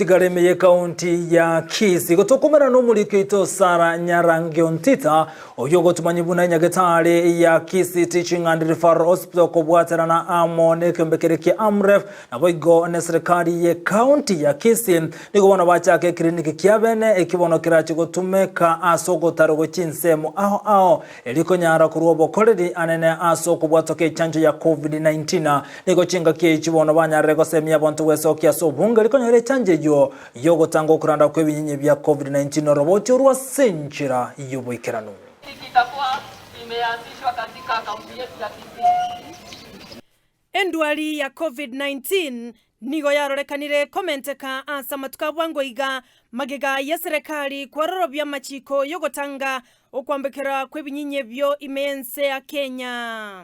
Totigare ime y'ekaunti ya Kisii gotokumerana n'omoriki oito Sarah Nyarangi Ontita oyio ogotumanyia buna enyagetari ya Kisii Teaching and Referral Hospital kobwaterana amo nekeombe keria kia AMREF naboigo neserikari y'ekaunti ya Kisii nigo bono bachaka ekiriniki kia bene ekio bono kerache gotumeka ase ogotarogwa chinsemo ao ao Erio konyara korua obokoreri anene ase okobwatoka echancho ya Covid-19, nigo chingaki echi bono banyarire gosemia abanto gwesokia ase obonge erio konyora echancho eyio y'ogotanga okoranda kw'ebinyinyi bia Covid-19 oroboti orwo ase enchera y'oboikeranu. Kitakuwa imeanzishwa katika kaunti yetu ya Kisii. Endwari ya Covid-19 nigo yarorekanire komenteka ase amatuko a bwango iga magega y'eserekari kwarorobia amachiko y'ogotanga okwambekera kw'ebinyinyi ebio ime y'ense ya Kenya.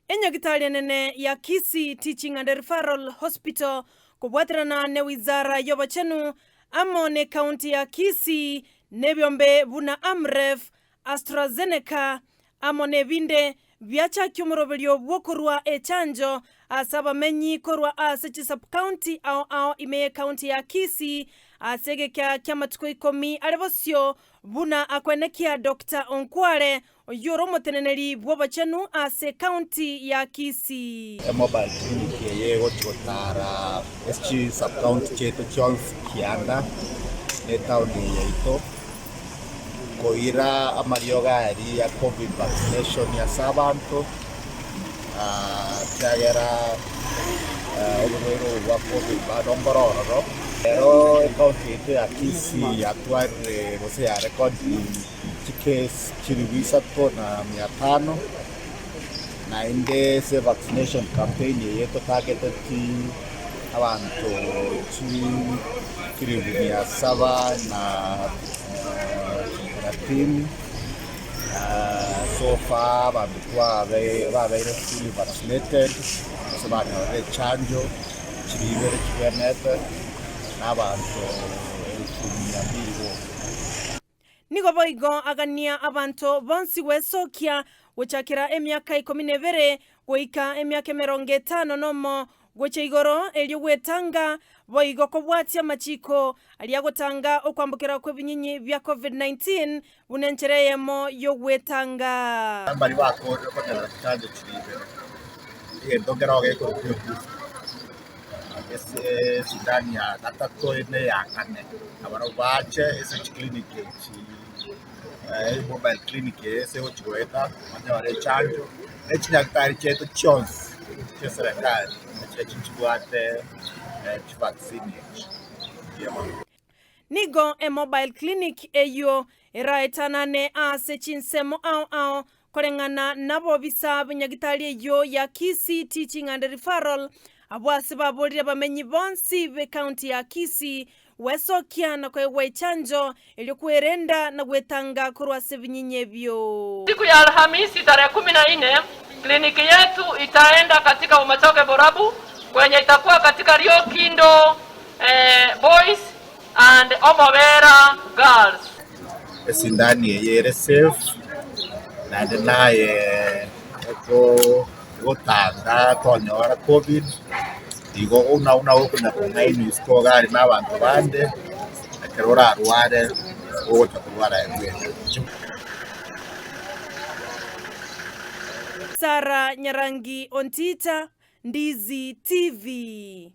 Enyagitari enene ya Kisii Teaching and Referral Hospital kobwaterana ne wizara y'obochenu amo ne county ya Kisii nebiombe buna Amref, AstraZeneca, amo nebinde, biachakia omoroberio bw'okorua echanjo ase abamenyi korwa ase chisub-county ao ao ime y'ecounty ya Kisii ase egeka ki'amatuko ikomi are bosio, buna akwenekia Doctor Onkware, oyio ore omoteneneri bw'obochenu ase ecounty ya Kisii. Emobile clinic eye egochi gotara ase chisub-county chiaito chionsi kianda na etown eye yaito. Koira amariogo aria ya covid vaccination ase abanto, ekiagera oborwaire obo bwa covid bado mboro ororo. Ero ecounty yaito ya Kisii yatwarire gose yarekodire chicase chilifu isato na mia tano, naende ase evaccination campaign eye totageteti abanto chilifu mia saba na thelathini, so far abanto babeire fully vaccinated gose banyorire echanjo chiri ibere chibwenerete na abanto elfu mia mbili boka. Nigo boigo agania abanto bonsi gwesokia gochakera emiaka ikomi na ebere goika emiaka emerongo etano nomo gochia igoro, erio gwetanga boigo kobwatia amachiko aria agotanga okwambokera kw'ebinyinyi bia Covid-19 buna enchera eyemo y'ogwetanga. Mbaria bakoorire konyora chichanjo chiria ibere, egento nkeroo gekorokwa ebooster. Ase esindani ya gatato na eya kane, nabarabwo bache ase chiclinic echi, mobile clinic eye ase egochi goeta banyore echanjo, ne chinyagitari chiaito chionsi chia eserekari nachirochio nchibwate chivaccine echi, mbuya mono. Nigo emobile clinic eyio eraetanane ase chinsemo ao ao Koreng'ana nabobisa b'enyagitari eyio ya Kisii Teaching and Referral, abwo ase baborire abamenyi bonsi b'ecounty ya Kisii gwesokia na koegwa echanjo erio kwerenda na gwetanga korwa ase ebinyinyi ebio. Siku ya Alhamisi tarehe kumi na nne kliniki yetu itaenda katika Bomachoge Borabu kwenye itakuwa katika Riokindo Boys and Omobera Girls. Esindani eye ere safe, naende naye egotanga tonyora covid, igo buna buna okonya kong'ainwa isiko iga aria na abanto bande, ekero orarware ogocha korwara aye bweka. Sarah Nyarangi Ontita, Ndizi TV.